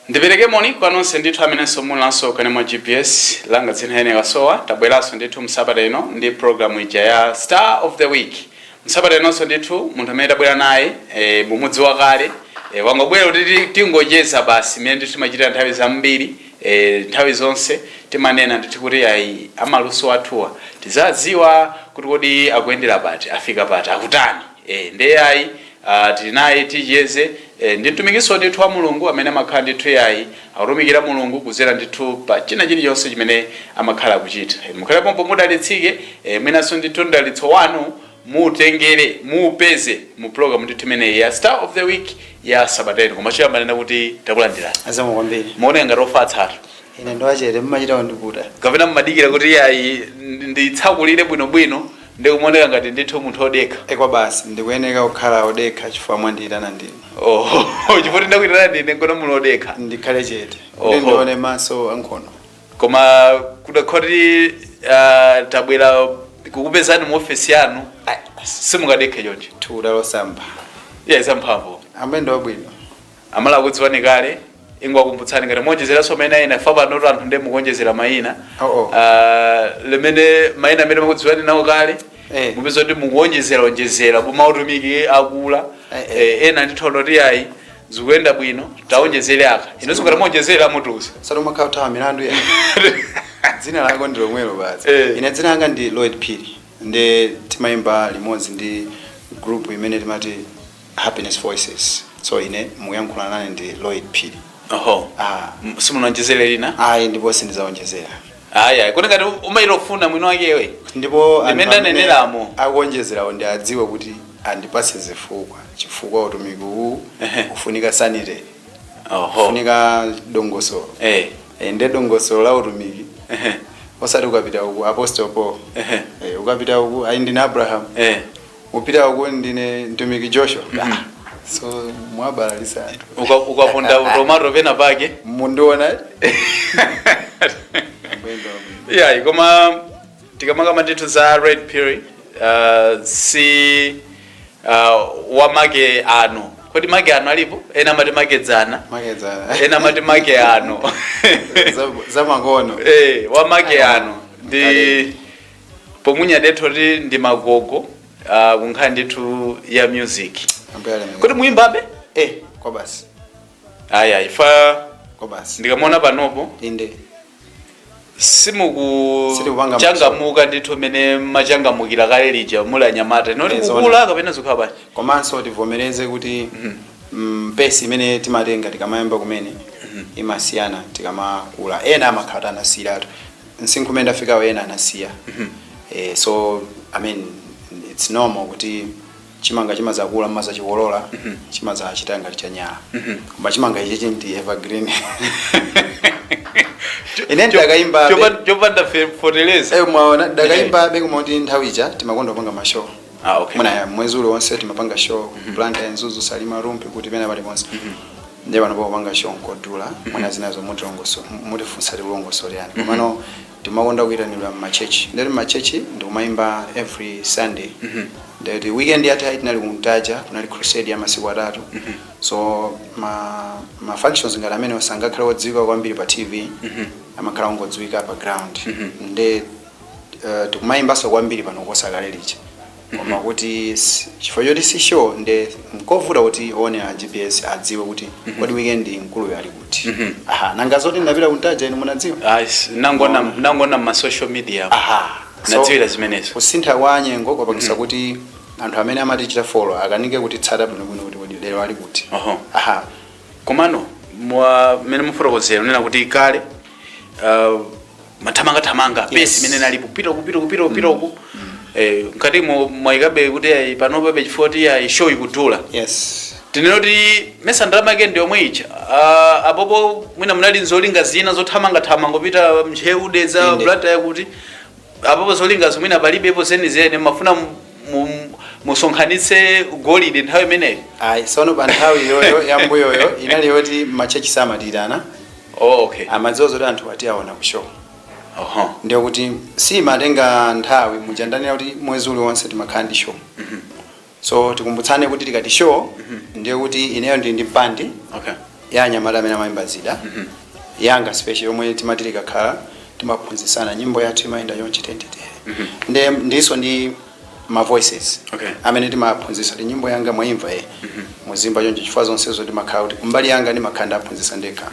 Ndipereke moni kwa nonse ndithu amenenso mulanso kanema GPS. Langa dzina ene Kasowa. Tabweranso ndithu msabata ino ndi program ija ya Star of the Week. Msabata inonso ndithu munthu amene tabwera naye mumudzi wakale wangobwera kuti tingocheza basi, mmene ndithu timachitira nthawi zambiri. Nthawi zonse timanena ndithu kuti ayi, amaluso athuwa tizadziwa kuti kodi akuyendera pati, afika pati, akutani. Ndiye ayi, tili naye, ticheze. Ndi mtumikinso ndithu wa Mulungu amene amakhala ndithu yayi akutumikira Mulungu kudzera ndithu pa china chilichonse chimene amakhala akuchita. Mukhale pompo, mudalitsike. Mwinanso ndithu mdalitso wanu mutengere, muupeze mu program ndithu imeneyi ya Star of the Week ya sabata ino. Koma choyamba nena kuti takulandirani. Azamo kwambiri. Muoneka ngati ofatsatu. Ine ndiwachere, mmachita kundiputa. Kapena mmadikira kuti yayi, nditsakulire bwinobwino, ndikumaoneka ngati ndithu munthu odekha? Ekwa basi, ndikuyeneka kukhala odekha chifukwa mwandiyitana ndine. Oh, chifukwa ndakuyitana ndine nkona muli odekha. Ndikhale chete kuti ndione maso ankhono. Koma kudakhoti tabwera kukupezani mu ofesi yanu, simungadekhe choncho? Thukuta losamba. Iya, zamphamvu. Amene ndi wabwino. Amala akudziwani kale, ingwakumbutsani ngati monjezeranso mayina ena fa panoto anthu ndiye mukuonjezera mayina. Oh. Limene mayina amene mukudziwani nawo kale, mupeza kuti mukuonjezera onjezera mautumiki akula. Ena ndithu kuti ayi, zikuyenda bwino, taonjezere aka. Inonso ngati muonjezera, mutuza. Sati umakhala kuthawa milandu ya dzina lako ndi lomwelo basi. Ine dzina langa ndi Lloyd Phiri, ndi timayimba limodzi ndi group imene timati Happiness Voices. So ine mukuyankhula nane ndi Lloyd Phiri. Oho. Ah. Simunonjezere lina? Ayi, ndipo sindizaonjezera. Ayi ayi, kuti ngati umayita kufuna mwini wakewe. Ndipo Ndimene anthu amene ndaneneramo. akuonjezerawo ndi adziwe kuti andipase zifukwa, chifukwa utumiki uwu ufunika sanity, ufunika dongosolo. Nde dongosolo la utumiki, osati ukapita uku Apostle Paul, ukapita uku ayi, ndine Abraham, upita uku ndine mtumiki Joshua. So mwabalalisa anthu. Ukaponda tomato pena pake. Mundiona. Iyayi, koma tikamakamba ndithu za Lloyd Phiri, si wamake ano. Kodi make ano alipo? Ena amati makedzana. Makedzana. Ena amati make ano. Zamakono. Wamake ano ndi Kale. pomunya detho ti ndi magogo kunkhani ndithu ya music. Ambuye alemekeze. Kodi muyimbabe? Kwa basi. Ayi ayi, fa Kwa basi. ndikamaona panopo, inde Sitikupanga. Simukuchangamuka ndithu mene machangamukira kale lija muli anyamata inoti. Kukula kapena zikhala bwanji? Komanso tivomereze kuti pace imene timatenga tikamayamba kumene imasiyana tikamakula. Ena amakhala kuti anasiyiratu msinkhu umene ndafikawo, ena anasiya. So I mean, it's normal kuti chimanga chimazakula, mmazachikolola, chimazachita ngati chanyala, koma chimanga ichichi ndi evergreen. Ine ndakayimba. Chopanda feteleza. Mwaona, ndakayimbabe, koma kuti nthawi ija timakonda kupanga ma show. Ah, okay. Mwina mwezi uliwonse timapanga show, Blantyre, Mzuzu, Salima, Rumpi, kuti pena paliponse. Ndiye pano popanga show nkodula. Mwina zinazo mutilongoso, mutifunsa tilongosolerani. Komano timakonda kuyitanidwa mmachechi, ndeti mmachechi ndikumayimba every Sunday. Ndeti weekend yatha tinali kuntaja, kunali crusade ya masiku 3. So ma functions ngati amene sangakhale odziwika kwambiri pa TV, amakhala ongodziwika pa ground. Nde tikumayimbanso kwambiri pano kosakale lija, koma kuti chifukwa choti si show, nde nkovuta kuti oonera GPS adziwe kuti kodi weekend mkuluyo ali kuti. Aha, nanga zoti ndapita kuntaja inu munadziwa? Ah, nangona ma social media. Aha. Nadziwira zimenezo. Kusintha kwa nyengo kwapangisa kuti anthu amene amatichita follow akanike kutitsata bwinobwino kuti kodi lero ali kuti. Aha. Komano mmene mufotokozera, unena kuti kale mathamangathamanga, pace imene nalipo, kupita kupita kupita kupita uku, mkati mwayikabe kuti ayi, panopa chifukwa kuti ayi, show ikudula. Tinena kuti mesa ndalama yake ndi yomwe ija, apopo mwina munali nzolinga zina zothamangathamanga kupita Ntcheu, Dedza, Blantyre, kuti apopo zolingazo mwina palibepo zenizeni, mafuna musonkhanitse golide nthawi imeneyo? Ayi, sono pa nthawi yoyo yambuyoyo inali yoti machechi samatiyitana. Oh, okay. Amadziwa zoti anthu ati aona ku show. Ndiyo kuti simatenga nthawi muchandanira kuti mwezi uliwonse timakhala ndi show. So tikumbutsane kuti tikati show, ndiye kuti ineyo ndili ndi bandi. ya anyamata amene amayimba zida yanga special, yomwe timati tikakhala timaphunzitsana nyimbo yathu imayenda yonchi tentetere. Nde ndiso ndi ma voices amene timaphunzitsa kuti nyimbo yanga mwayimva, e, muzimba chonchi, chifukwa zonsezo timakhala kuti kumbali yanga ndimakhala ndaphunzitsa ndekha.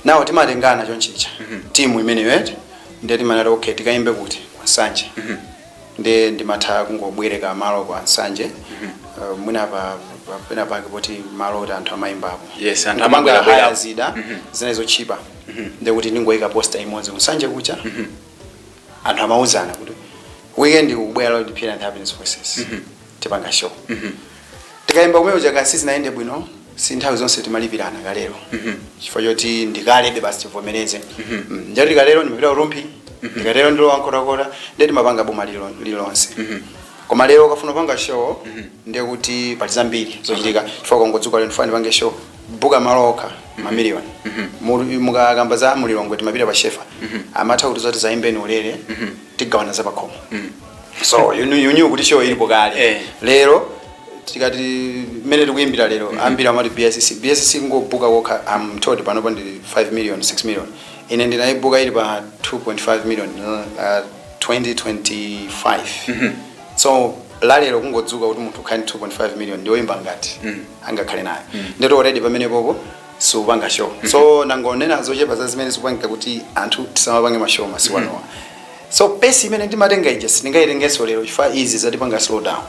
Nawo timatengana chonchicha timu imeneyo, eti, ndiye timanati, "Okay, tikayimbe kuti?" Kwa Nsanje. Ndiye ndimatha kungobwereka malo kwa Nsanje, mwina pena pake poti malo oti anthu amayimbapo. Yes, anthu Nkumanga amabwerabwerapo. haya zida zinayi zochipa, ndiye kuti ndingoyika poster imodzi kuNsanje kucha, anthu amauzana kuti weekend ukubwera Lloyd Phiri and Happiness Voices, tipanga show. Tikayimba kumene chaka sizinayende bwino, si nthawi zonse timalipirana kalero, chifukwa choti ndikalebe basi, tivomereze. Njati ndikalero ndimapita kuRumphi, ndikatero ndilowa Nkhotakota, ndiye timapanga boma lililonse. Koma lero ukafuna kupanga show, ndiye kuti pali zambiri zochitika, chifukwa kongodzuka lero ndifuna ndipange show, buka malo okha mamiliyoni. Mukakamba za mulilongwe, timapita pa Shefa, amatha kuti zoti zaimbeni ulere, tigawana za pakhomo. So you knew kuti show ilipo kale. Lero tikati mmene tikuyimbira lero, ambiri amati BICC, BICC ngobuka kokha, I'm told panopo ndi 5 million, 6 million. Ine ndinayibuka ili pa 2.5 million 2025. So lalero kungodzuka kuti munthu ukhale ndi 2.5 million, ndiwoyimba ngati angakhale nayo, ndito already pamene popo siupanga show. So nangonena zochepa za zimene zikupangika kuti anthu tisamapange ma show masiku anowa. So pace imene ndimatenga ija sindingayitengenso lero, chifukwa izi zatipanga slow down.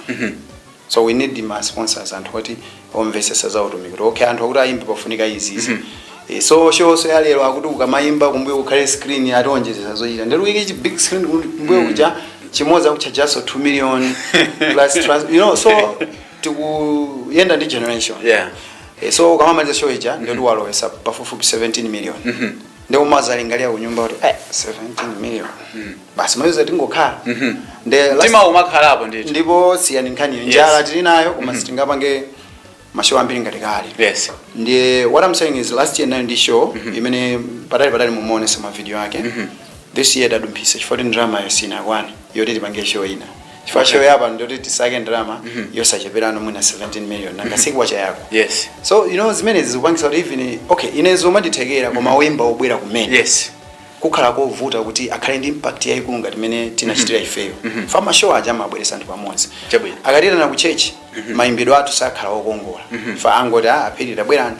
So we need ma sponsors, anthu oti omvesesa za utumiki, kuti okay, anthu akuti ayimbe pafunika izi izi. So show so ya lero akuti ukamayimba kumbuyo kukhale screen, ationjezesa zochita, ndero uyike chi big screen kumbuyo kuja chimodzi akuchajaso 2 million plus trans, so tikuyenda ndi generation. So ukamamaliza show ija, ndiyoti walowesa pafupifupi 17 million, ndi umazalingalira kunyumba kuti 17 million basi mayuza tingokhala nde Mtima umakhalapo ndithu. Ndipo siyani nkhaniyo, njala tili nayo, koma sitingapange ma show ambiri ngati kale. Ndiye what I'm saying is, last year nayo ndi show imene patali patali mumuonesa ma video ake. This year tadumphisa chifukwa kuti ndalama yo sinakwane yoti tipange show ina, chifukwa show yapa ndiyoti tisake ndalama yosacheperano mwina 17 million, nanga sikwacha yako. So zimenezi zikupangisa kuti even, okay, ine zomandithekera, koma oyimba obwera kumene kukhala kovuta kuti akhale ndi impact yayikulu ngati imene tinachitira ifeyo. Fa ma show aja amabweresa anthu pamodzi. Akatirana ku church, mayimbidwe athu sakhala okongola, fa angoti, "Ah, aphiri tabwerani."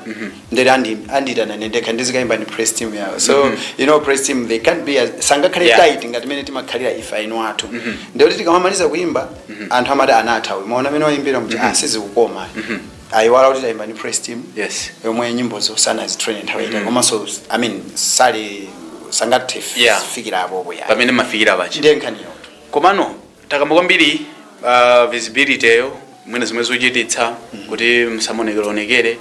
Ndeti anditana ndekha, ndizikayimba ndi praise team yawo. So praise team, they can't be sangakhale tight ngati imene timakhalira ife ainu athu. Ndekuti tikamamaliza kuyimba, anthu amati anatha uyu, maona amene wayimbira mti, ah, sizikukoma, ayiwala kuti tayimba ndi praise team yomwe nyimbozo sanazitrain nthawi ita, komanso, I mean, sali sangathe fikira apopo ya Pamene mafikira pachi. Ndiye nkhaniyo. Komano takamba kwambiri visibility yo, mwina zimwe zochititsa kuti msamonekereonekere,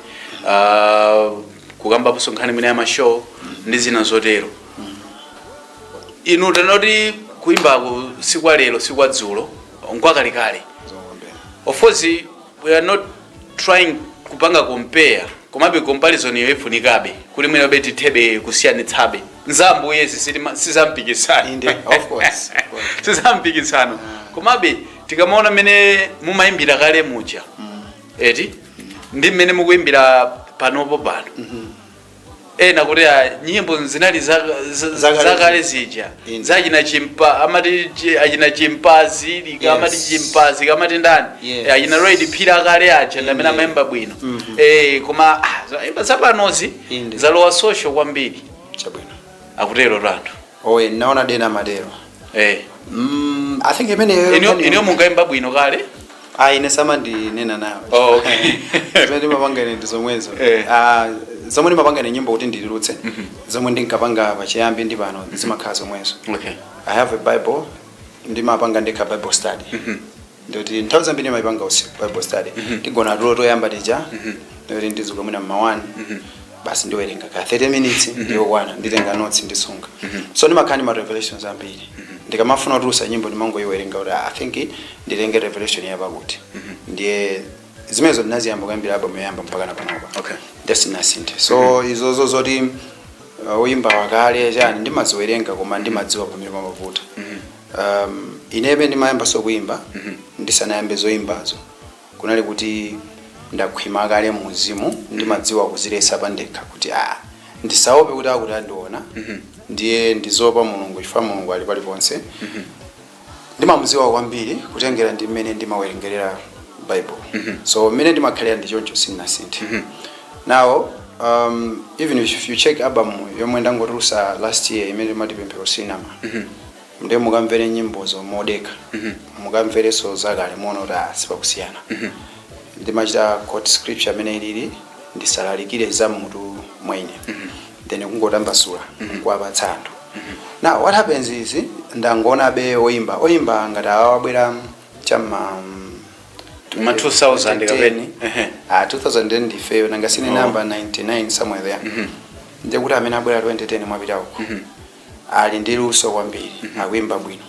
kukambaponso nkhani mwina ya ma show ndi zina zotero. Inu tanoti kuyimbako sikwa lero, sikwa dzulo, nkwakalekale. Zokombera. Of course we are not trying kupanga compare, komabe comparison iyo ifunikabe kuti mwina be tithebe kusiyanitsabe nzambuye sizampikisano. Inde, of course, of course. Sizampikisano, komabe tikamaona mmene mumayimbira kale muja, eti, ndi mmene mukuyimbira panopo pano, ena kuti, ah, nyimbo zinali Zakale. zakale zija zachina chimpa, amati achina chimpazi lika, amati chimpazi kamati ndani. Achina Lloyd Phiri akale aja ndi amene amayimba bwino. Koma ah, zapanozi zalowa social kwambiri. Chabwino. Akutero anthu. Oye, naona dena madero. I think imeneyo Iniyo munkayimba bwino kale? Ah, ine samandinena nayo. Oh, okay. Zimene ndimapanga ine ndi zomwezo. Ah, zomwe ndimapanga ine nyimbo kuti ndililutse, zomwe ndinkapanga pachiyambi ndi pano zimakhala zomwezo. I have a Bible, ndimapanga ndekha Bible study. Ndikuti nthawi zambiri ndimayipanga usiku Bible study, tigona tulo toyamba tija, ndikuti ndizuka mwina mma 1, basi ndiwerenga ka 30 minutes ndiyokwana, nditenga notes, ndisunga. So ndimakhala ndi ma revelations ambiri. Ndikamafuna kutulusa nyimbo, ndimangoyiwerenga kuti, "Ah, I think nditenge revelation yapakuti." Ndiye zimenezo ndinaziyamba kuyambira album yoyamba mpaka napanopa. Ndisinasinthe. So izozo zoti uyimba wakale chani, ndimaziwerenga, koma ndimadziwa pamene pamavuta. Inebe ndimayamba so kuyimba, ndisanayambe zoyimbazo kunali kuti Ndakhwima kale muzimu, ndimadziwa kuzilesa pandekha kuti a ndisaope kuti akuti andiona. Ndiye ndizopa Mulungu, chifukwa Mulungu ali paliponse. Ndimamuziwa kwambiri kutengera ndi mmene ndimawerengerera Bible. So mmene ndimakhalira ndi choncho, sindinasinthe. Now even if you check album yomwe ndangotulusa last year imene imati Pemphero Cinema, ndiye mukamvere nyimbozo modeka, mukamverenso zakale, muona kuti ah, sipakusiyana. Ndimachita quote scripture amene ilili ndisalalikire za mutu mwaine, then kungotambasula nkuwapatsa anthu. Now what happens is ndangoona be oyimba oyimba ngati awa wabwera chamma Ma 2000 kapeni. Ehe. Ah, 2010 ndifeyo nanga sine Oh. number 99 somewhere there. Ndiye kuti amene abwera 2010 mwapita uko ali ndi luso kwambiri, akuimba bwino.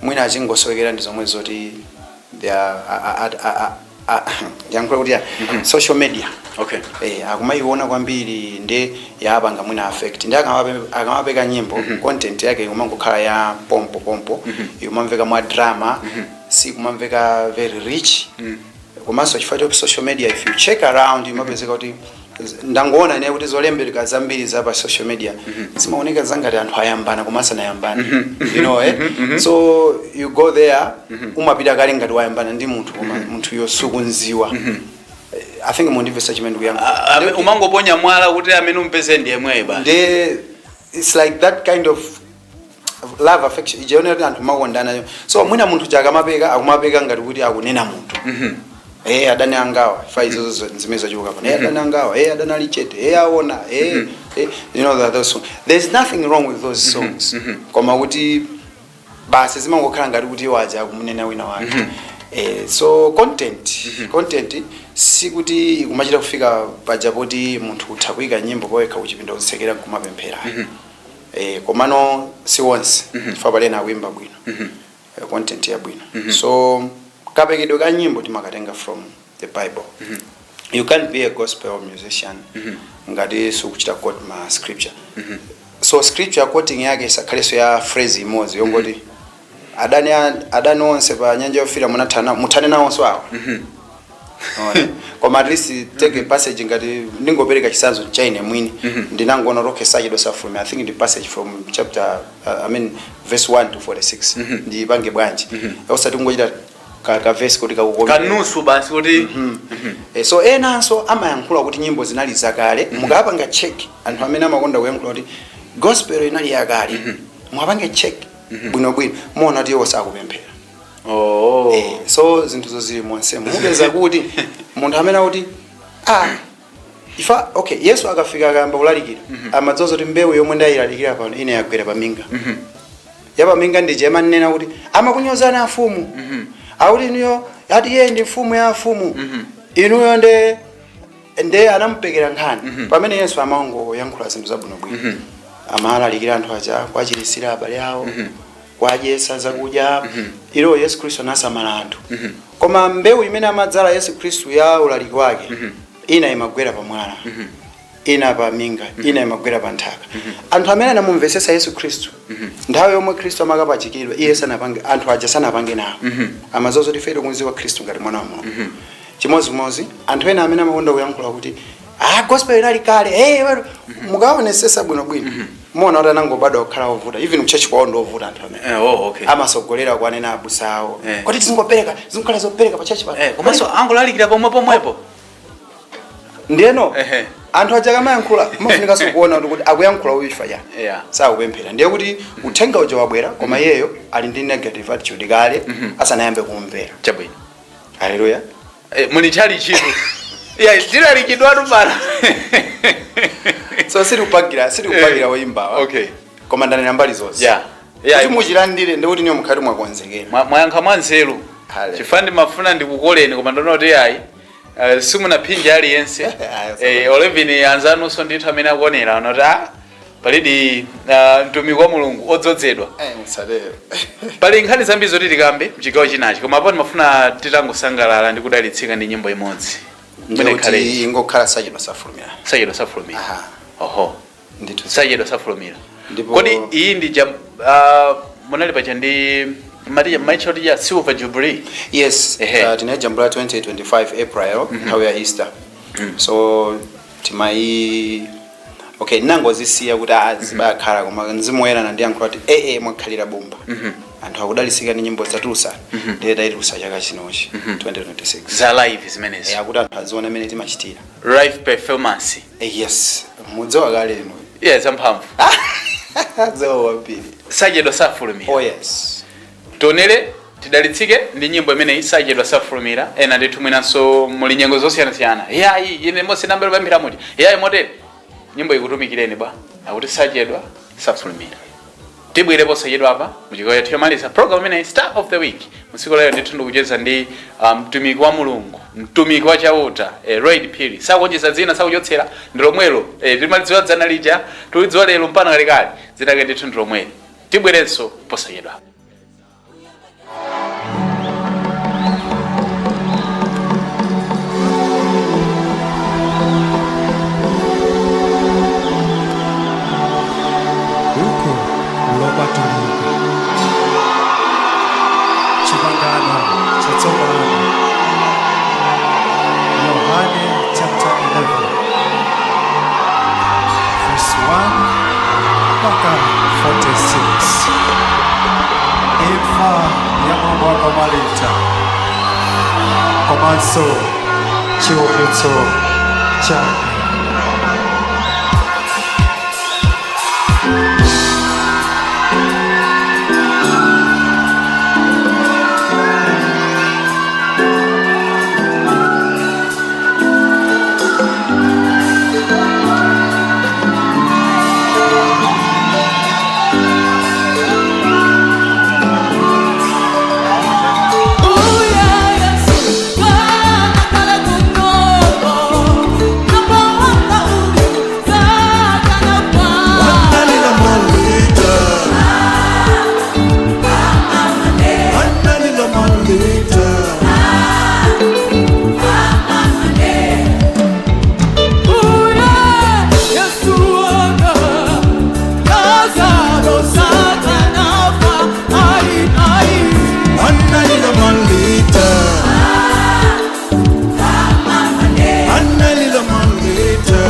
Mwina achingosowekera ndi zomwe zoti they are ndiyankhula kuti ya social media. Akumayiona kwambiri, ndi yapanga mwina affect, ndi akamapeka nyimbo, content yake ikumangokhala ya pompo pompo, ikumamveka mwa drama, si kumamveka very rich. Komanso chifukwa cha social media, if you check around, imapezeka kuti ndangoona ine kuti zolembereka zambiri za pa social media zimaoneka zangati anthu ayambana koma asanayambana, you know, eh? So you go there, umapita kale ngati wayambana ndi munthu, koma munthu yosukunziwa. I think mundimvetsa chimene ndikuyankhula. Umangoponya mwala kuti amene umpeze ndiye mweyo basi. Ndi it's like that kind of love, affection ijaona kuti anthu makondana. So mwina munthu chakamapeka akumapeka ngati kuti akunena munthu, adani angawa fa izo zimene zachiuka pano, adani angawa, adani ali chete, aona, you know that those songs, there's nothing wrong with those songs, koma kuti basi zimangokhala ngati kuti waja akumunena wina wake. So content sikuti ikumachita kufika paja poti munthu utha kuyika nyimbo poyekha kuchipinda, kuzitsekera nkumapemphera. Komano si onse, chifukwa palena akuimba bwino, content yabwino. So kapekedwe ka nyimbo timakatenga from the Bible. You can't be a gospel musician ngati sukuchita quote ma scripture. So scripture quoting yake isakhalenso ya phrase imodzi yongoti adani adani onse pa Nyanja Yofira munathana, muthane nawonso awa. Ona. Koma at least take a passage ngati ndingopereka chitsanzo chaine mwini, ndinangoona okay, sachedwa safulumira, I think ndi passage from chapter I mean verse 1 to 46. Ndipange bwanji? Osati kungochita ka verse kuti kakukomera. Kanusu basi kuti. So enanso amayankhula kuti nyimbo zinali zakale. Mukapanga check anthu amene amakonda kuyankhula kuti gospel inali yakale, mwapange check bwinobwino, muona kuti iwo sakupemphera. So zinthuzo zili monsemo. Mupeza kuti munthu amene akuti ah, ifa okay, Yesu akafika akayamba kulalikira, amadzoza kuti mbewu yomwe ndayilalikira pano ine yagwera paminga. Yapaminga ndije amanena kuti amakunyozani afumu, akuti inuyo, ati iye ndi mfumu ya afumu, inuyo nde anamupekera nkhani. Pamene Yesu amangoyankhula zinthu zabwinobwino, amalalikira anthu aja, kwachirisira abale awo, kwadyesa zakudya. Ilo Yesu Khristu anasamala anthu. Koma mbewu imene amadzala Yesu Khristu ya ulaliki wake, ina imagwera pamwala, ina pa minga, ina imagwera pa nthaka. Anthu amene anamumvetsetsa Yesu Khristu, nthawi yomwe Khristu amakapachikidwa, iye sanapange, anthu aja sanapange nawo. Amazoza kuti ife tikudziwa Khristu ngati mwana wa Mulungu. Chimodzimodzi anthu ena amene amakonda kuyankhula kuti ah, gospel inali kale, hey, well, mukaonesesa bwinobwino muona kuti anangobadwa kukhala ovuta. Even kuchurch kwawo ndi ovuta anthu amene Oh, okay. amasogolera kuanena abusa awo kuti tizingopereka, zingokhala zopereka pa church pano. Komanso angolalikira pomwe pomwepo. Ndiyeno anthu aja akamayankhula, mafunikanso kuona kuti akuyankhula uyu chifukwa chani. Sakupemphera. Ndiye kuti uthenga uja wabwera, koma iyeyo ali ndi negative attitude kale asanayambe kumvera. Chabwino. Haleluya. Muli chali chinu ya tilalikidwatu pano. So sitikupangira woyimbawa, koma ndanena mbali zonse kuti muchilandire, ndikuti niyo mukhati mwakonzekera. Mwayankha mwanzeru. Hale. Chifukwa ndimafuna ndikukoleni, koma ndaona kuti ayi, simunaphinja aliyense. Ayi, Olevini anzanunso ndithu amene akuonera anoti ah, palidi mtumiki wa Mulungu odzozedwa. Musatero. Pali nkhani zambiri zoti tikambe mchigawo chinachi, koma apo ndimafuna titangosangalala ndi kudalitsika ndi nyimbo imodzi. Mwina ikhale Ndikuti ichi. ingokhala Sachedwa Safulumira. Sachedwa Safulumira. Aha. Oho. Ndithu. Sachedwa Safulumira. Ndipo Kodi iyi ndi munali pacha ndi Maria maichoti ya silver jubilee. Yes. Ehe. Tinajambula 2025 April, nthawi ya Easter. So timayi, okay, nangozisiya kuti zibakhala, koma mzimu woyera nandiyankhula kuti ee, mwakhalira bomba, anthu akudalisika ndi nyimbo zatulusa, ndiye tayitulusa chaka chinochi 2026. Za live zimenezi? Akuti anthu aziona imene timachitira. Live performance. Yes, mudziwa kale inu. Yeah, zamphamvu. Dziwa kwambiri. Sachedwa safulumira. Oh yes. Tionere, tidalitsike ndi nyimbo imeneyi, Sachedwa Safulumira. Ena ndithu mwinanso muli nyengo zosiyanasiyana, yayi ine mose nambero pamphira muti yayi motere, nyimbo ikutumikireni bwa, akuti sachedwa safulumira. Tibwere posachedwa apa muchikoya tiyomaliza program imeneyi, Star of the Week. Musiku lero ndithu ndikucheza ndi mtumiki wa Mulungu, mtumiki wa Chauta, Lloyd Phiri. Sakuonjeza dzina, sakuchotsera, ndi lomwelo. Timalidziwa dzana lija, tulidziwa lero mpaka kalekale, dzina lake ndithu ndi lomwelo. Tibwerenso posachedwa. Buku Lopatulika, Chipangano Chatsopano, Yohane chapter 11 verse 1 mpaka 46. Imfa ya mlongo wako Malita komanso chiukitso chake. Analila Malita. Analila Malita. Analila Malita. Analila Malita.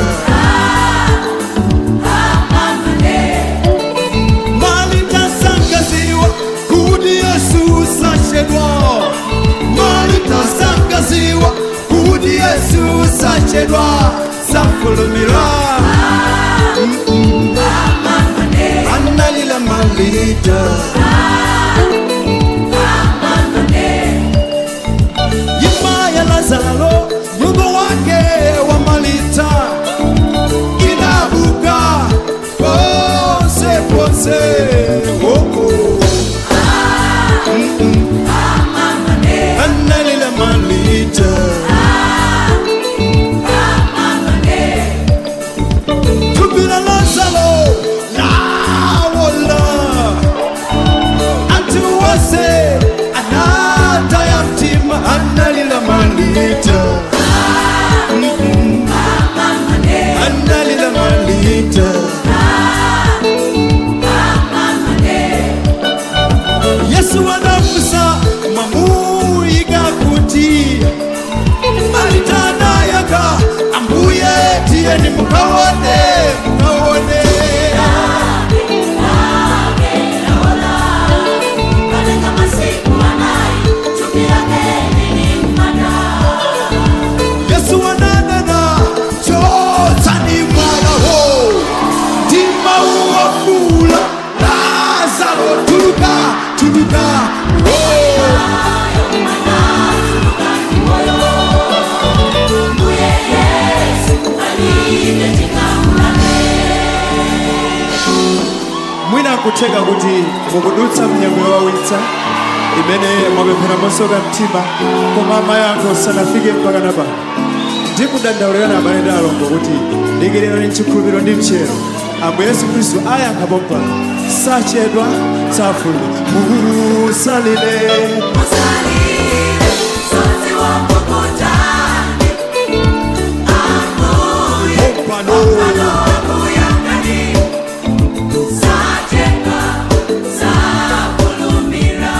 Malita sangaziwa kuti Yesu sachedwa. Malita sangaziwa kuti Yesu sachedwa safulumira. Analila Malita. Imfa ya Lazaro, mlongo wake wa Malita, inabuka pose pose, oh, oh. Analila Malita. Thupi la Lazaro lawola, anthu wose anataya mtima. Analila Malita. Analila Malita. Yesu anafunsa, "Mwamuyika kuti?" Malita anayankha, "Ambuye, tiyeni mukaone, mukaone." Yesu ananena, "Chotsani mwalawo." Ndima uwafula, "Lazaro, tuluka, tuluka, oh." Mwina nkutheka kuti mukudutsa mnyengo yowawitsa imene mwapemphera mosoka mtima koma mayankho sanafike mpaka napano. Ndikudandaulirana abale ndi alongo kuti dikirani mchikhulupiriro ndi mchero, Ambuye Yesu Khristu ayankha pompano. Sachedwa safulumira. Musalile. Musalile, sozi wapokotani. Ambuye, Pompano. Akuyangani. Sachedwa, safulumira.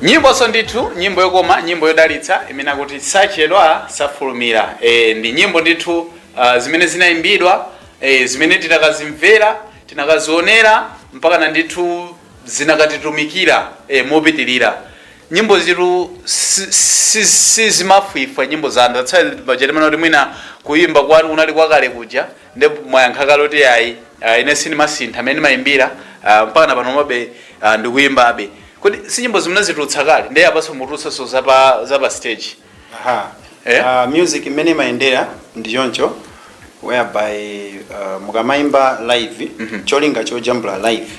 Nyimboso ndithu, nyimbo yokoma, nyimbo yodalitsa imene akuti "Sachedwa Safulumira". Ndi nyimbo ndithu zimene zinayimbidwa, zimene tinakazimvera, tinakazionera, mpaka na ndithu zinakatitumikira mopitirira. Nyimbo zitu sizimafwifwa nyimbo za anthu atsachetemana kuti mwina kuyimba kwanu kunali kwakale kuja, ndi mwayankha kale kuti ayi, ine sindimasintha amene ndimayimbira, mpaka na pano mabe ndikuyimbabe. Kodi si nyimbo zimene zitulutsa kale, ndiye apanso mutulutsanso zapa stage? Aha. Eh? Music imene imayendera ndi choncho, whereby mukamayimba live, cholinga chojambula live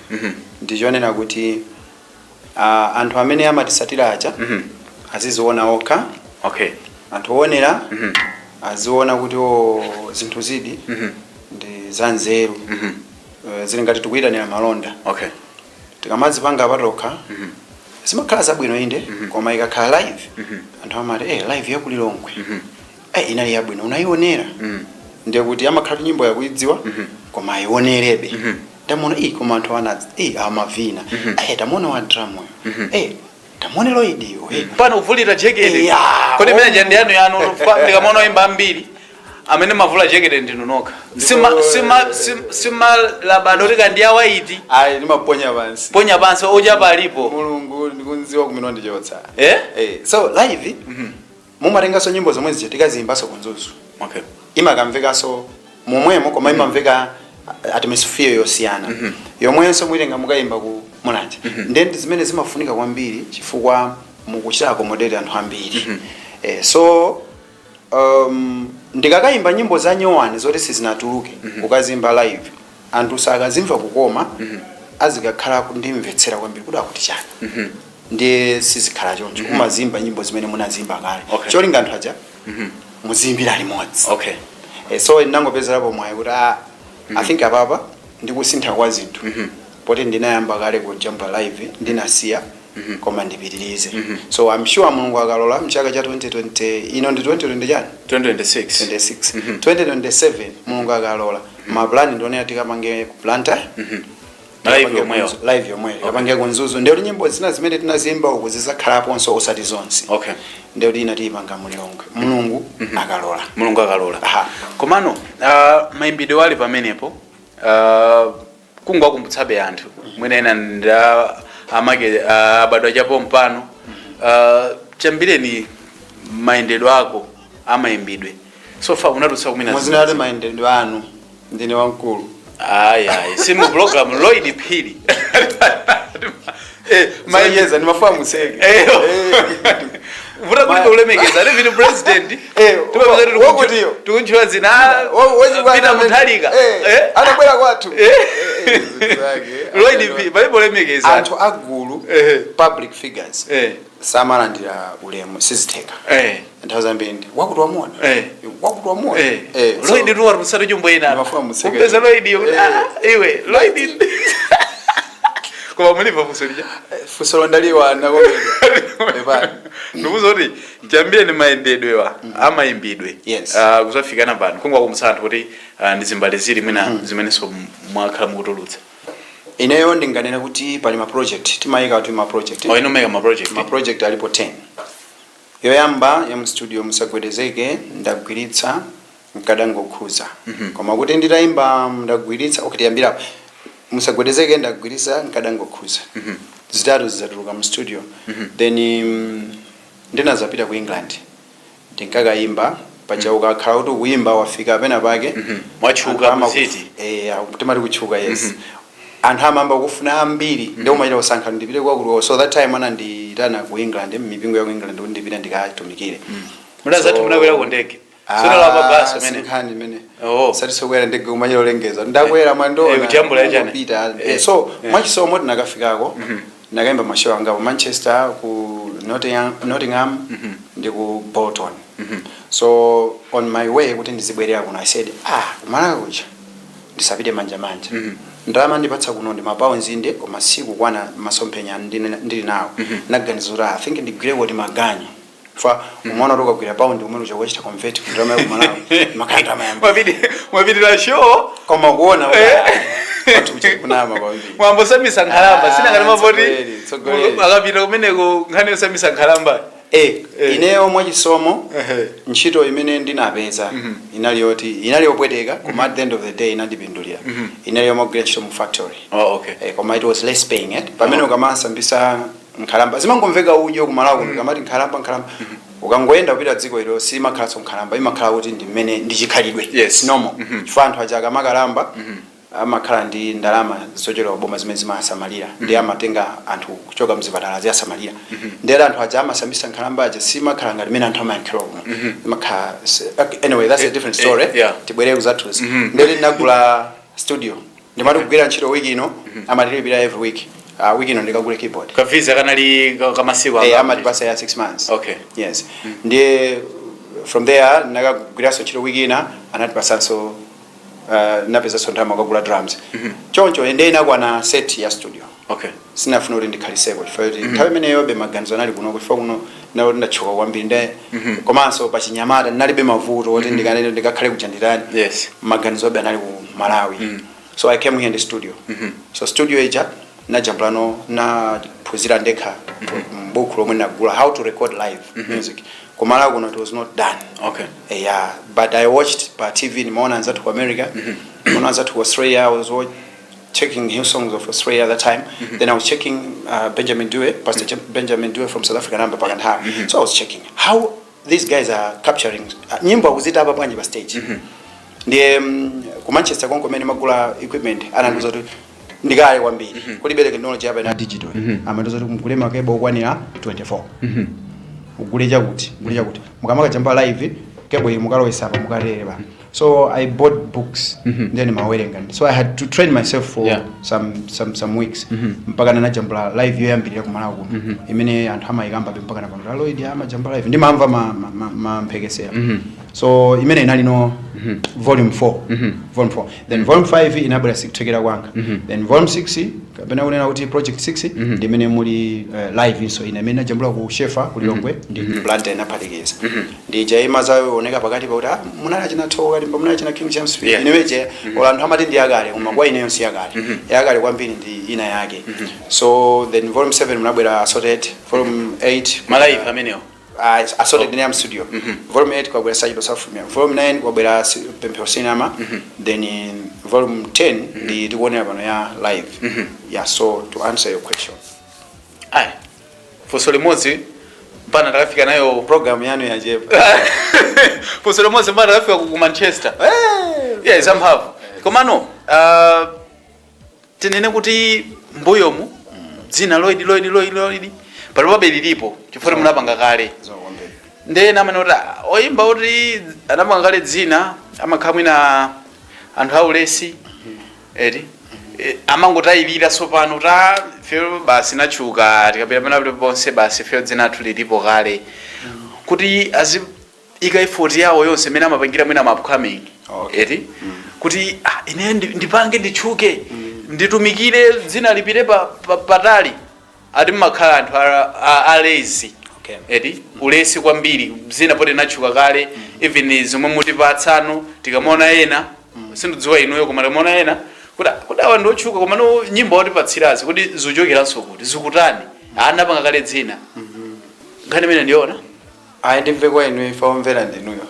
ndichonena kuti anthu amene amatisatira aja aziziona okha. Anthu oonera aziona kuti o, zinthu zidi ndi zanzeru. Zili ngati tikuyitanira malonda. Tikamazipanga patokha zimakhala zabwino inde, koma ikakhala live anthu amati, "Live yakulilongwe inali yabwino, unayionera?" Ndiye kuti amakhala kuti nyimbo yakuidziwa koma ayionerebe. Ndamuona koma anthu ana amavina, tamuona wa drum uyo, tamuone Lloyd yo. Pano kuvulira jekete. Yeah. Kodi imene jandi yanu yanu, ndikamaona oyimba ambiri amene mavula jekete ndinu nokha. Sima labadolika ndi awaiti. Ayi, ndimaponya pansi. Ponya pansi ocha palipo. Mulungu ndikunziwa kumene wandichotsa. Eh? So live mumatenganso nyimbo zomwe zija, tikaziyimbanso kunzuzu, imakamvekanso momwemo, koma imamveka atmosphere yosiyana yomwenso muitenga mukayimba ku Mulanje. Then zimene zimafunika kwambiri chifukwa mukuchita accommodate anthu ambiri. So ndikakayimba nyimbo za nyowani zoti sizinatuluke, kukazimba live anthu sakazimva kukoma, azikakhala kundimvetsera kwambiri kuti akuti chani. Ndiye sizikhala choncho, umazimba nyimbo zimene munazimba kale, cholinga anthu aja muziyimbira limodzi. So ndinangopezerapo mwayi kuti I think apapa ndikusintha kwa zinthu, poti ndinayamba kale kujamba live, ndinasiya, koma ndipitirize. So I'm sure Mulungu akalola, mchaka cha 2020 ino ndi 2020 chani? 2026. 26, 2027, Mulungu akalola, mapulani ndionera tikapange ku Blantyre. Live yomweyo? Live yomweyo tikapange kunzuzu. Ndiye kuti nyimbo zina zimene tinazimba uku zizakhalaponso, osati zonse. Ndiye kuti ina tiyipanga mulilongwe, Mulungu akalola. Mulungu akalola. Aha. Komano mayimbidwe ali pamenepo, kungowakumbutsabe anthu mwina ena nda amake abadwa chapo mpano, chambireni mayendedwe ako amayimbidwe so far unatulutsa kumene? Muzina ati mayendedwe anu, ndine wamkulu. Ayi, ayi, si mu program Lloyd Phiri. Mayeza ndimafuna museke. Vuta kuti ulemekeza ali vini president. Timapeza kuti Wokutiyo. tikuntchula zina Peter Mutharika. Anabwera kwathu. Lloyd Phiri palipo lemekeza. Anthu agulu, public figures, samalandira ulemu, sizitheka. Nthawi zambiri ndi wakuti wamuona, wakuti wamuona. Lloyd tu warusatu chombo ina. Ndimafuna museke. Kupeza Lloyd yo, iwe Lloyd, koma mulipa funso lija. Funso londaliwana komedwa. Ndikuza kuti chambire ni mayendedwewa amayimbidwe kuzafikana pano, kungowakumbutsa anthu kuti ndi zimbale zili mwina zimenenso mwakhala mukutulutsa. Ineyo ndinganena kuti pali ma project, timayika kuti ma project. Oh, ino meka ma project. Ma project alipo 10. Yoyamba ya mstudio, "Musagwedezeke", "Ndagwiritsa", "Nkadangokhuza". Koma kuti nditayimba "Ndagwiritsa", okay, tiyambira "Musagwedezeke", "Ndagwiritsa", "Nkadangokhuza", zitatu zidzatuluka mu studio. Then ndinazapita ku England, ndinkakayimba paja. Ukakhala kuti ukuyimba, wafika pena pake, Mwatchuka anthu mu city. Timati kutchuka, yes. Anthu amayamba kufuna ambiri, ndi umachita kusankha, ndipite kwakuti. So that time anandiyitana ku England, mipingo ya ku England, kuti ndipite ndikatumikire. Mudazati munakwera ku ndege? Sunalapa basi umene? Sinkhani imene. Oh. Satisokwera ndege, umachita ulengeza ndakwera mwandona. Kujambula yachani? Kupita. So mwachisomo tinakafikako, ndakayimba mashow angapo, Manchester, ku Nottingham ndi ku Bolton. So on my way kuti ndizibwerera kuno, I said, "Ah, kumalaka kuja ndisapite manja manja. Ndalama ndipatsa kuno ndi mapounds inde, koma sikukwana masomphenya ndili nawo." Naganiza kuti, "Ah, I think ndigwire kuti maganyu." Fa umaona kuti ukagwira pound umene uja kuchita convert ku ndalama ya kumalawi, makhala ndalama yambiri. Mwapitira show. Koma kuona Kwathu kunama kwambiri. Mwambo osambisa nkhalamba Ah, sinangati mapoti tsogoleri, tsogoleri. akapita kumeneko nkhani yosambisa nkhalamba. Ineyo mwachisomo, Ehe. ntchito imene ndinapeza inali yoti inali yopweteka, koma at the end of the day inandipindulira. Inali yomagwira ntchito mu factory. Oh, okay. Koma it was less paying, eh? Pamene ukamasambisa nkhalamba zimangomveka udyo kumalawi kuno, kamati nkhalamba nkhalamba, ukangoyenda kupita dziko ilo simakhalanso nkhalamba, imakhala kuti ndi mmene ndi chikhalidwe. Normal, chifukwa anthu aja akamakalamba amakhala ndi ndalama zochokera kuboma zimene zimasamalira, ndi amatenga anthu kuchoka mzipatala ziyasamalira. Ndere anthu aja amasambisa nkhalamba aja simakhala ngati mmene anthu amayankhira kuno, imakhala okay, anyway, that's a different story. Tibwerere kuzathuzi. Ndere ndinagula studio, ndimati kugwira ntchito wiki ino, amatilipira every week. Wiki ino ndikagule keyboard. Ka visa kanali kamasiku angati? Amatipasa ya 6 months. Yes, ndiye from there nakagwiranso ntchito wiki ina, anatipasanso, napezanso ndalama kukagula drums. Choncho ndiye inakwana set ya studio. Sinafuna kuti ndikhaliseko chifukwa kuti nthawi imeneyo be maganizo anali kuno, chifukwa kuno ndinali ndatchuka kwambiri, nde komanso pachinyamata ndinalibe mavuto oti ndikanene ndikakhale kuchandirani. Maganizo abe anali ku Malawi. So I came here in the studio. So studio ija najambulano, naphunzira ndekha mbuku lomwe nagula, how to record live music. Kumalawi kuno it was not done. Yeah, but I watched pa TV, nimaona anzathu ku America, nimaona anzathu ku Australia. I was checking Hillsongs of Australia at that time. Then I was checking Benjamin Dube, Pastor Benjamin Dube from South Africa, namba pakanthawi. So I was checking how these guys are capturing nyimbo, akuzita apa bwanji pa stage. Ndiye ku Manchester konko mene magula equipment, anandiuza kuti ndikale kwambiri kulibe technology apa na digital. Amandiuza kuti mugule ma cable okwanira 24, ugule chakuti, ugule chakuti, mukamakajamba live cable iyi mukalowesa apa, mukatere pa. So I bought books, then mawerenga. So I had to train myself for some weeks mpaka nanajambula live yoyambirira kumalawi kuno imene anthu amayikamba mpaka napano, la Lloyd amajambula live, ndimamva ma mphekesera. So imene inali no volume 4, volume 4. Then volume 5 inabwera Sikuthekera Kwanga. Then volume 6, kapena kunena kuti project 6, ndi imene muli live inso ina imene najambula ku Shefa ku Lilongwe ndi Blantyre, inaphatikiza ndi jaima zaoneka pakati pakuti munali achina Thoka Limba, munali achina King James. Ineweje ola anthu amati ndi yakale, koma kwa ineyo si yakale. Yakale kwambiri ndi ina yake. So then volume 7 munabwera assorted, volume 8 Ma live amenewo? Assorted oh. Studio. Volume 8 kwabwera Sajid Safumia, volume 9 kwabwera Pemphero Cinema. Then in volume 10 ndi tikuonera pano ya live. Yeah, so to answer your question, Ayi, funso limodzi mpana takafika nayo. Program yanu yachepa. Funso limodzi mpana takafika ku Manchester. Yeah, zamphamvu. Komano tinene kuti mbuyomu dzina Lloyd, Lloyd, Lloyd, Lloyd palipabe lilipo chifukwa munapanga kale. Zokwambiri. Ndena amene kuti oyimba kuti anapanga kale dzina amakhala mwina anthu aulesi eti, amangotayilira sopano ta fero basi natchuka, tikapita pena ponse basi fero dzina athu lilipo kale, kuti aziyika effort yawo yonse imene amapangira mwina ma upcoming eti, kuti ine ndipange nditchuke, nditumikire, dzina lipite patali, ati mmakhala anthu alezi eti, ulesi kwambiri, dzina poti natchuka kale, even zomwe mutipatsano tikamaona ena, sindidziwa inuyo, koma tikamaona ena kuti awa ndi otchuka, koma no nyimbo watipatsirazi kuti zikuchokeranso kuti zikutani, anapanga kale dzina. Nkhani imene ndiona. Ayi, ndimve kwa inu, ife omvera ndinuyo,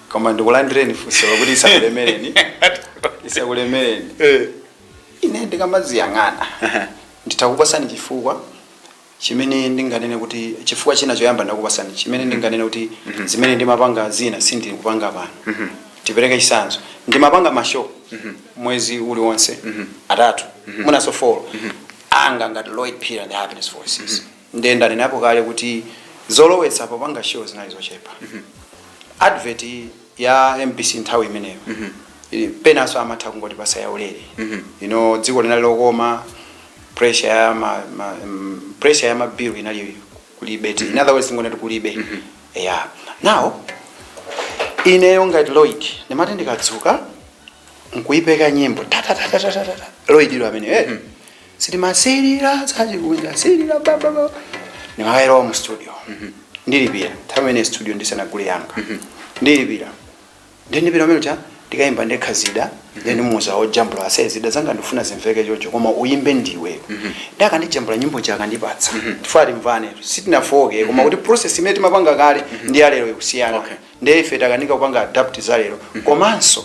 koma ndikulandireni funso lokuti isakulemereni, isakulemereni. Ine ndikamaziyang'ana nditakupasani chifukwa chimene ndinganene kuti, chifukwa china choyamba ndakupasani chimene ndinganene kuti zimene ndimapanga zina sindikupanga pano. Tipereke chitsanzo, ndimapanga ma show mwezi uliwonse atatu, munaso 4 anga ngati Lloyd Peter and the Happiness Voices. Ndiye ndanenapo kale kuti zolowetsa popanga show zinali zochepa. Advert ya MBC nthawi imeneyo penanso amatha kungotipasa yaulere. Dziko linali lokoma, pressure ya pressure ya mabill inali kulibe. In other words, tingonati kulibe. Yeah, now ineyo ngati Lloyd ndimati ndikadzuka nkuipeka nyimbo tatatatatata, Lloyd ilo amene sitimasilira zachikunja silira bababa, ndimakayilowa mu studio, ndilipira. Nthawi imene studio ndisanagule yanga, ndilipira, ndilipira amene cha Ndikayimba ndekha zida, then muza ojambula ase zida zanga ndifuna zimveke chocho, koma uyimbe ndiwe. Ndakandijambula nyimbo chakandipatsa, tifuna timvane, sitinafoke, koma kuti process imene timapanga kale ndi yalero ikusiyana. Ndiye ife takanika kupanga adapt za lero, komanso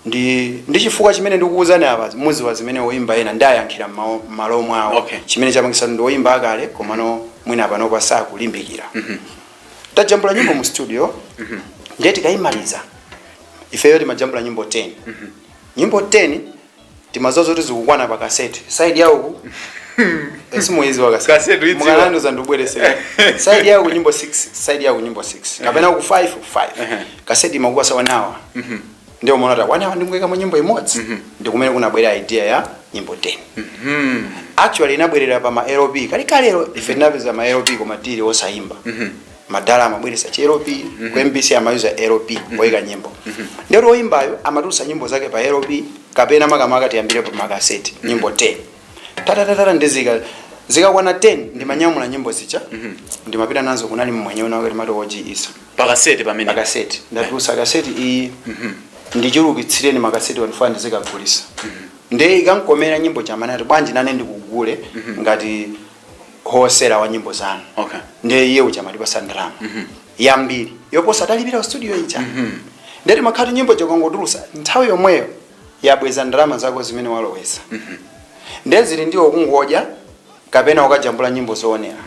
ndi chifukwa chimene ndikukuwuzani apa, muziwa zimene woyimba ena ndayankhira m'malo mwawo. Chimene chapangisa ndi woyimba akale, komano mwina panopa sakulimbikira. Tajambula nyimbo mu studio, ndiye tikayimaliza, ifeyo timajambula nyimbo 10. Nyimbo 10 timazoza kuti zikukwana pa kaseti side yauku. Simuiziwa? Kaseti uidziwa. Mukalanduza ndibweresera side yaku nyimbo 6, side yaku nyimbo 6, kapena ku 5 ku 5. Kaseti imakuwa 1 hour, ndio umaona ta 1 hour ndimuyika mu nyimbo imodzi. Ndi kumene kunabwera idea ya nyimbo 10. Actually inabwerera pa ma LP kalikalero. Ife tinapeza ma LP, koma tili osayimba. Madala amabweresa chi LP ku MBC, amayuza LP poyika nyimbo. Ndero oyimbayo amatulutsa nyimbo zake pa LP, kapena makamaka tiyambire pa makaseti, nyimbo 10 tatatatata. Ndizika zikakwana 10, ndimanyamula nyimbo zija, ndimapita nazo. Kunali mmwenye wake timati ojiisa. Pakaseti pamene. Pakaseti. Ndatulutsa kaseti iyi, ndichulukitsireni makaseti wanifuna ndizikagulisa. Ndiye ikankomera nyimbo chamanati bwanji nane ndikugule ngati wholesale wa nyimbo zanu. Ndiye iye uja amatipasa ndalama yambiri yoposa talipira ku studio ija. Ndeti makhati nyimbo jokongotulusa nthawi yomweyo yabweza ndalama zako zimene walowesa. Ndiye zili ndiwo kungodya kapena ukajambula nyimbo zoonera.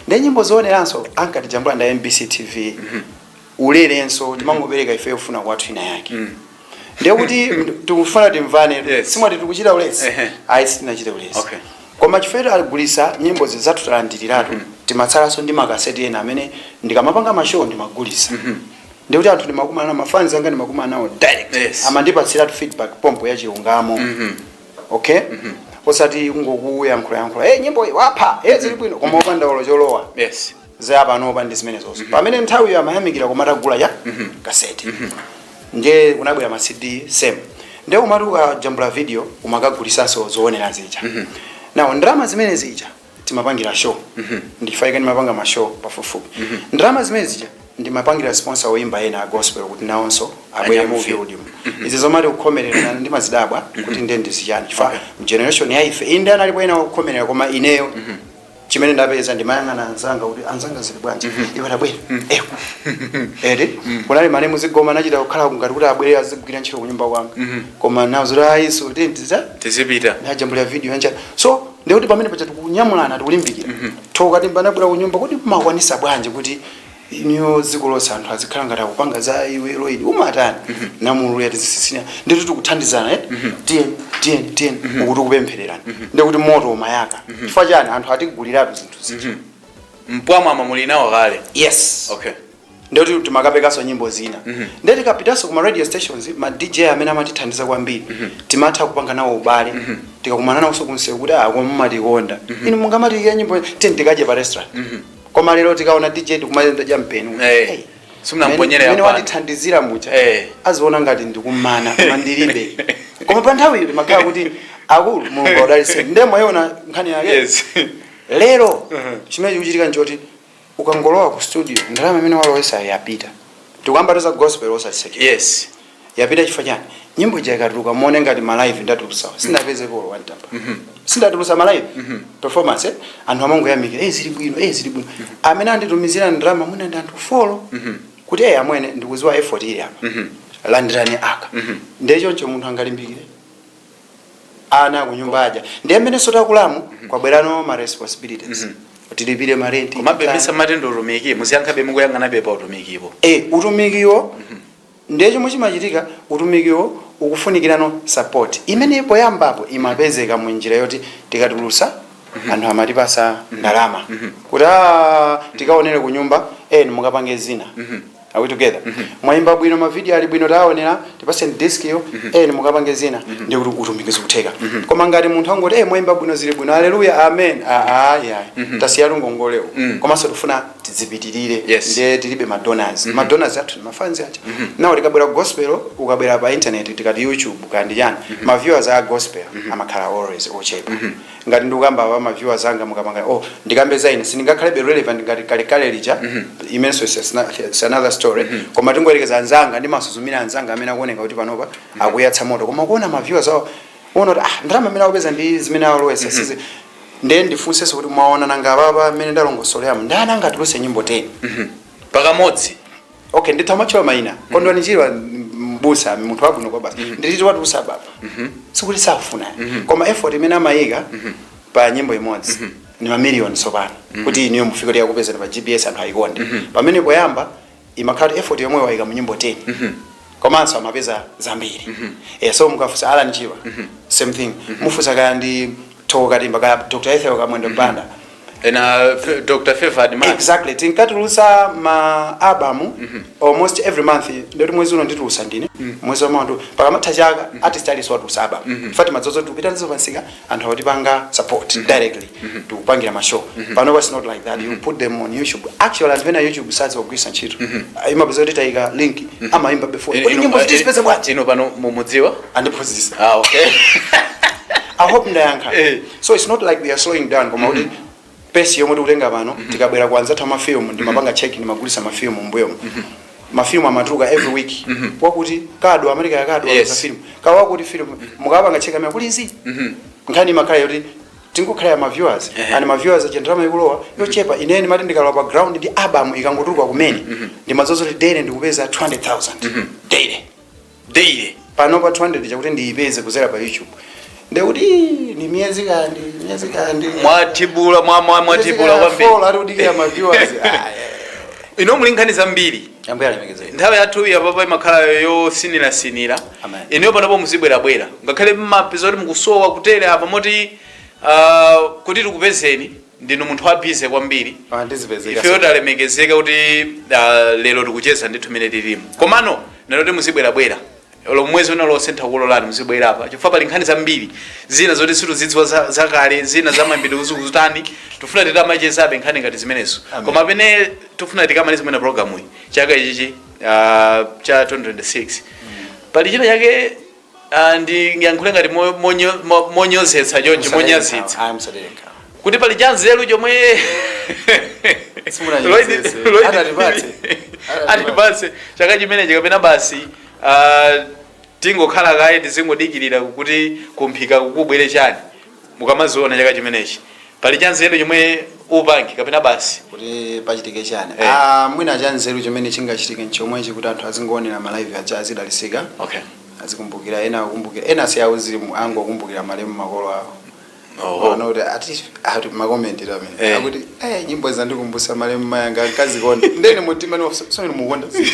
Ndiye nyimbo zooneranso ankatijambula nda MBC TV ulerenso, timangopereka ife yofuna kwathu ina yake. Ndiye kuti tikufuna timvane. Simwati tikuchita ulesi? Ayi, sitinachite ulesi. Koma chifukwa agulisa nyimbo zathu, talandiriratu, timatsalanso ndi makaseti ena amene ndikamapanga ma show ndimagulisa. Ndikuti anthu ndimakumana nawo, mafans anga ndimakumana nawo direct. Amandipatsiratu feedback pompo ya chilungamo, okay, osati kungokuyankhulayankhula, hey, nyimbo iyi wapha, hey, zili bwino, koma upanda olo cholowa. Zayapanopa ndi zimene zonso pamene nthawiyo amayamikira koma atagula ya kaseti. Ndiye kunabwera ma CD, same. Ndiye umati ukajambula video umakagulisanso zoonera zija. Now ndalama zimene zija timapangira show. Ndifaika ndimapanga ma show pafupifupi. Ndalama zimene zija ndimapangira sponsor woimba ena a gospel kuti nawonso abwere mu Anyamuke. field. Izi zomati kukhomerera ndimazidabwa kuti ndiye ndizichani, chifukwa generation ya ife inde analipo ena okukhomerera, koma ineyo chimene ndapeza ndimayang'ana anzanga kuti anzanga zili bwanji, iwe tabwera eku eri. Kunali malemu zigoma nachita kukhala ngati kuti abwere azigwira ntchito kunyumba kwanga, koma nazo zoti ayiso tindiza Tizipita. Ndajambulira video yanja. So ndikuti pamene pacha tikunyamulana, tikulimbikira thoka timbanabwera kunyumba kuti makwanisa bwanji kuti iniyo dziko lonse anthu azikhala ngati akupanga za iwe Lloyd, umatani namululu tizisisina nditu tikuthandizana, eh? Tiyeni, tiyeni, tiyeni, ukuti kupemphererani. Ndikuti moto umayaka chifukwa chani? Anthu atiguliratu zinthu zija. Mpwamwama muli nawo kale. Yes. Ndikuti timakapekanso nyimbo zina. Ndiye tikapitanso kuma radio stations, ma DJ amene amatithandiza kwambiri, timatha kupanga nawo ubale. Tikakumana nawonso kunsewu kuti ah, koma mumatikonda inu, mungamatiikira nyimbo, tiyeni tikadye pa restaurant. Koma lero tikaona DJ tikumayenda mpeni. Eh, simunamponyere mene yapano. wandithandizira mucha aziona ngati ndikumana, koma ndilibe. Koma pa nthawi iyo timakhala kuti akulu, Mulungu adalitse. Ndiye mwayiona nkhani yake. Lero chimene chikuchitika nchoti ukangolowa ku studio, ndalama imene walowesa yapita. Tikuyamba za gospel osasekera. Yapita chifukwa chani? Nyimbo ija ikatuluka, muone ngati ma live ndatulusa, sindapezepo wantamba, sindatulusa ma live performance, eh? Anthu amangoyamikira, eh, zili bwino, eh, zili bwino. Amene anditumizira ndalama mwina ndi anthu 4 kuti eh, amwene, ndikuziwa effort ili apa, landirani aka. Ndiye choncho munthu angalimbikire ana kunyumba aja. Ndiye mmene sotakulamu kwabwerano ma responsibilities, tilipire marenti. Komabe misa ndi utumiki, muziyankhabe mukuyang'anabe pa utumikipo. Eh, utumikiwo ndiye chomwe chimachitika. Utumikiwo ukufunikirano support imene poyambapo imapezeka munjira yoti tikatulusa anthu amatipasa ndalama kuti "Ah, tikaonere kunyumba eni mukapange zina. Are we together? Mwayimba bwino, mavideo ali bwino, taonera, tipaseni disk yo, eni mukapange zina." Ndikuti utumiki zikutheka. Koma ngati munthu angoti, "Eh, mwayimba bwino, zili bwino, haleluya, amen," aa, yayi, tasiyatu ngongolewo. Komanso tifuna Tidzipitirire. Yes. Ndiye tilibe madonors. Madonors athu ndi mafans aja. Nawo tikabwera ku gospel, ukabwera pa internet, tikati YouTube kandi chani, ma viewers a gospel amakhala always ochepa. Ngati ndikukamba pa ma viewers anga, mukamanga, oh, ndikambe za ine, sindingakhalebe relevant ngati kalekale lija. Imenso is another story. Koma tingoyerekeza anzanga, ndimasuzumira anzanga amene akuoneka kuti panopa akuyatsa moto, koma kuona ma viewers awo, uona kuti ah, ndalama amene akupeza ndi zimene alowesa sizi. Ndiye ndifunsenso kuti mwaona nanga papa amene ndalongosoleramu, ndani angatuluse nyimbo 10 Pakamodzi? Okay, ndithamatchula mayina. Kondwani Chilwa, mbusa, munthu wabwino kwa basi. Ndititi watulusa baba, sikuti safuna, koma effort imene amayika pa nyimbo imodzi ni mamiliyoni. Sopano kuti iniyo mufike kuti yakupezani pa GPS, anthu ayikonde, pamene poyamba imakhala kuti effort yomwe wayika mu nyimbo 10, komanso amapeza zambiri. So mukafusa Alan Chiwa, same thing. Mufusa kaya ndi Thoko Katimba, kaya Dr. Ethel Kamwendo Banda. Ena Dr. Favored Man. Exactly. Tinkatulusa ma album almost every month. Ndoti mwezi uno nditulusa ndine, mwezi wa mawandu pakamatha chaka artist aliso watulusa album. Mm -hmm. Fatima dzozo tikupita ndizo pansika, anthu akutipanga support directly, tikupangira ma show. Pano it's not like that. You put them on YouTube. Actually, anthu ena YouTube sazi kugwisa ntchito. Imapeza kuti tayika link, amayimba before kuti nyimbo zitizipeze bwanji. Ino pano mumudziwa? Andiphunzitsa. Ah, okay. I hope ndayankha. Eh. So it's not like we are slowing down, koma kuti pace yomwe tikutenga pano, tikabwera kuanza tha mafilmu, ndimapanga check, ndimagulisa mafilmu mbuyomu. Mafilmu amatuluka every week, wakuti kadu America yakadu yes. Film kawakuti film mukapanga check amene kuli izi nkhani imakhala yoti tingokhala ya ma viewers and ma viewers aja ndalama ikulowa yochepa. Inene mati ndikalowa pa ground ndi album ikangotuluka kumene, ndimadzozo kuti daily ndikupeza 200,000 daily. Daily? Pano pa 200 chakuti ndiyipeze kuzera pa YouTube, ndekuti ni miyezi kandi miyezi kandi. Mwatibula, mwatibula kwambiri. Ari kudikira ma viewers. Ah, yeah. Ino muli nkhani zambiri. Ambuye alemekezeke. Nthawi yathu yapapa imakhala yosinirasinira. Amen. Ineyo panopo muzibwerabwera, ngakhale mmapeza kuti mukusowa kutere apa moti kuti tikupezeni, ndinu munthu wa busy kwambiri. Ah, ndizipezeka. Ifeyo talemekezeka kuti lero tikucheza ndithu mene tilimo, komano nanoti muzibwerabwera olo mwezi una losentha kulolani, muzibwera apa chifukwa pali nkhani zambiri zina zoti situzidziwa zakale, zina zamayambidwe kuzikuzutani. Tifuna titamachezabe nkhani ngati zimenezo. Amen. Koma pene tifuna tikamalize mwina programu iyi chaka ichichi cha 2026, pali china chake ndiyankhule ngati monyozetsa chonchi, monyazitsa, Ah, musadereka. kuti pali chanzeru chomwe Simunanyozese. Atatipatse. Atipatse chaka chimenechi, kapena basi tingokhala kaye tizingodikirira kuti kumphika kukubwere chani? Mukamaziona chaka chimenechi, pali chanzeru chomwe upange kapena basi Kuti pachitike chani? Eh. Ah, mwina chanzeru chimene chingachitike nchomwechi, kuti anthu azingoonera ma live aja, azidalisika, azikumbukira. Ena akumbukira, ena si auzimu, angokumbukira malemu makolo awo. Oho. Ano kuti ati ati makomenti amene akuti eh, nyimbo zandikumbusa malemu mayanga ankazikonda. Ndene mutima ni so mukonda ziti?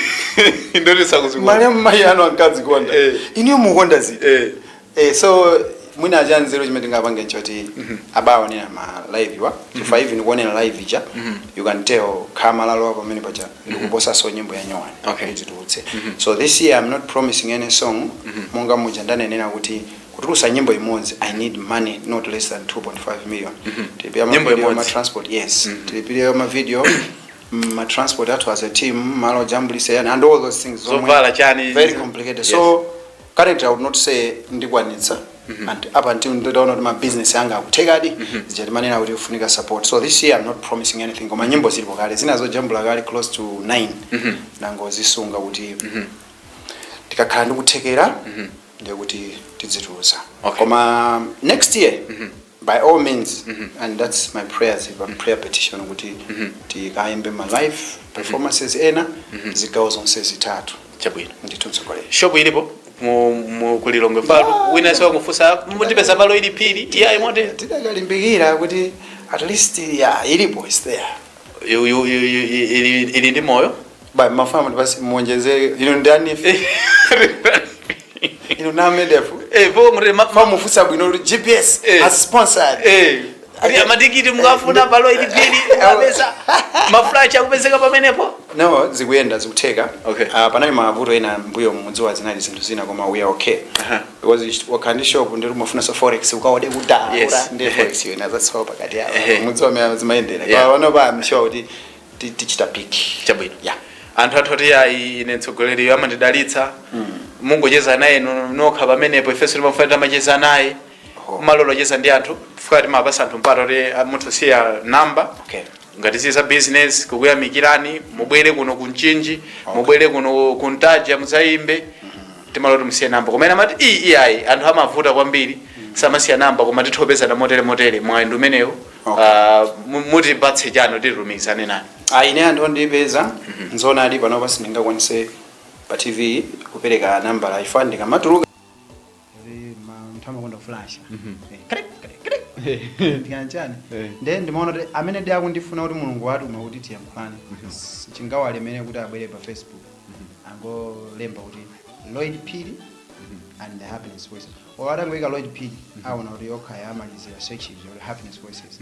Ndoti sakuzikonda. Malemu mayi anu ankazikonda. Iniyo mukonda ziti? Eh. So mwina chanzeru chimene tingapange nchoti abaonera ma live wa, chifukwa even kuonera live ija, you can tell khama lalowa pamene paja ndikuposaso nyimbo ya nyowani ititulutse. So this year I'm not promising any song. Monga muja ndanenera kuti kutulusa nyimbo imodzi, I need money not less than 2.5 million. Tilipira ma Nyimbo video, imodzi. ma transport, yes, tilipire ma video, ma transport athu as a team, malo jambulise yani and all those things Zovala chani. Very complicated. So currently I would not say ndikwanitsa, and up until ndaona kuti ma business anga akuthekadi, zija timanena kuti kufunika support. So this year I'm not promising anything, koma nyimbo zilipo kale, zina zojambula kale close to 9, nangozisunga kuti tikakhala ndikuthekera ndiye kuti tidzitulusa. Koma next year, by all means, and that's my prayers, my prayer petition, kuti tikayimbe ma live performances ena zigawo zonse zitatu. Chabwino. Ndithu, mtsogoleri. Shopu ilipo kulilongwe palo, wina siwakufunsa mutipeza palo ili phiri iyayi mote? Tidakalimbikira kuti at least, yeah, ilipo, is there. Ili ndi moyo. Ba mafuna mutipasi muonjezere ino ndani ino namedefu. Eh, po ngoti Famufunsa bwino kuti GPS has sponsored. Eh, kuti amatikiti mukafuna palo ili phiri mukapeza, maflash akupezeka pamenepo. No, zikuyenda, zikutheka. Okay. Panali mavuto ena mbuyo mudziwa, zinali zinthu zina, koma we are okay. Because wakhala shop ndiri mafuna so forex ukaode kudala. Ndi forex yona zatsawa pakati apo. Mudziwa mene zimayendera. Kwa pano pa I'm sure kuti Tichita pick. Chabwino. Yeah. Anthu athu oti ayi, ine mtsogoleriyo amandidalitsa, mungocheza naye nokha pamenepo, ifenso timafuna tamacheza naye. Oh. Malolo ocheza ndi anthu, chifukwa timapasa anthu mpata kuti munthu siya namba. Ngati zili za business, kukuyamikirani, mubwere kuno kuMchinji, mubwere kuno kuntaja muzayimbe, timaloti musiye namba. Kumene amati iyi iyayi, anthu amavuta kwambiri, samasiya namba, koma tithopezana motere motere mwayendo umenewo. Mutipatse chano tilumikizane nani? Ah, ine anthu ondipeza, nzoonadi panopa sindingakwanise pa TV kupereka nambala ifa ndikamatuluka munthu amakonda kuflasha ndikanchani. Nde ndimaona kuti amene ndi akundifuna kuti Mulungu watuma kuti tiyankhulane, chingawalemere kuti abwere pa Facebook, angolemba kuti Lloyd Phiri and the Happiness Voices, or atangoyika Lloyd Phiri, aona kuti yokha yamalizira search kuti Happiness Voices.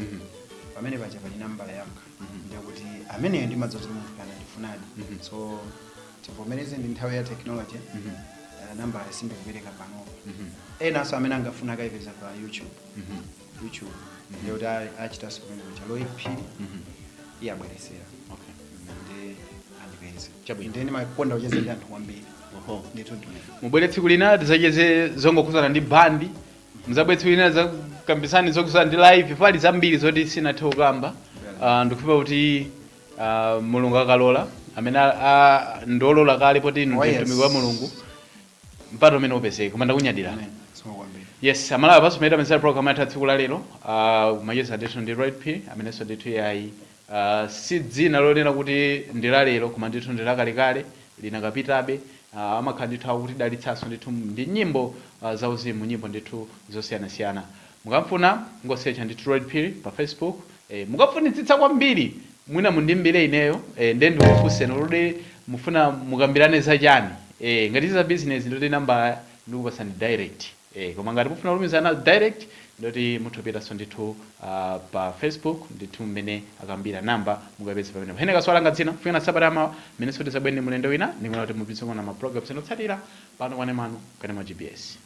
Pamene paja pali nambala yanga, ndikuti ameneyo ndimadza kuti munthu kana ndifunadi. So tivomereze, ndi nthawi ya technology, nambala sindikupereka panopa. Enanso amene angafuna akayipeza pa YouTube. YouTube ndikuti achitanso kumene kucha Lloyd Phiri, iyabweresera ndi andipeze. Chabwino. Ndiye ndimakonda kucheza ndi anthu kwambiri ndithu ndimene. Mubwere tsiku lina tizacheze zongokhuzana ndi bandi, muzabwere tsiku lina zakambisani zokhuzana ndi live. Pali zambiri zoti sinathe kukamba. Ndikufupa kuti Mulungu akalola, amene ndolola kale poti inu Oh, ndi yes. mtumiki wa Mulungu, mpata umene upezeke, koma ndakunyadira. Amen. Soma kwambiri. Yes, Amalawi, apaso maita amene program yathu tsiku la lero, macheza ndithu ndi Lloyd Phiri, amenenso ndithu yayi si dzina lonena kuti ndi la lero, koma ndithu ndi lakalekale linakapitabe. Amakhala ndithu akutidalitsanso ndithu ndi nyimbo zauzimu, nyimbo ndithu zosiyanasiyana. Mukamfuna ngosearcha ndithu Lloyd Phiri pa Facebook. Mukafunitsitsa kwambiri, mwina mundimbire ineyo, nde ndikufunseni kuti mufuna mukambirane zachani. Ngati za business, ndoti namba ndikupasani direct, koma ngati mufuna kulumizana direct, ndoti muthupitanso ndithu pa Facebook ndithu mmene akambira, namba mukapeza pamene pamene kaswalanga dzina kufika sabata yamawa mmene sote zabwene mulendo wina. Ndikuona kuti mupitse kuona ma programs enotsatira pano kwanemanu kanema GBS.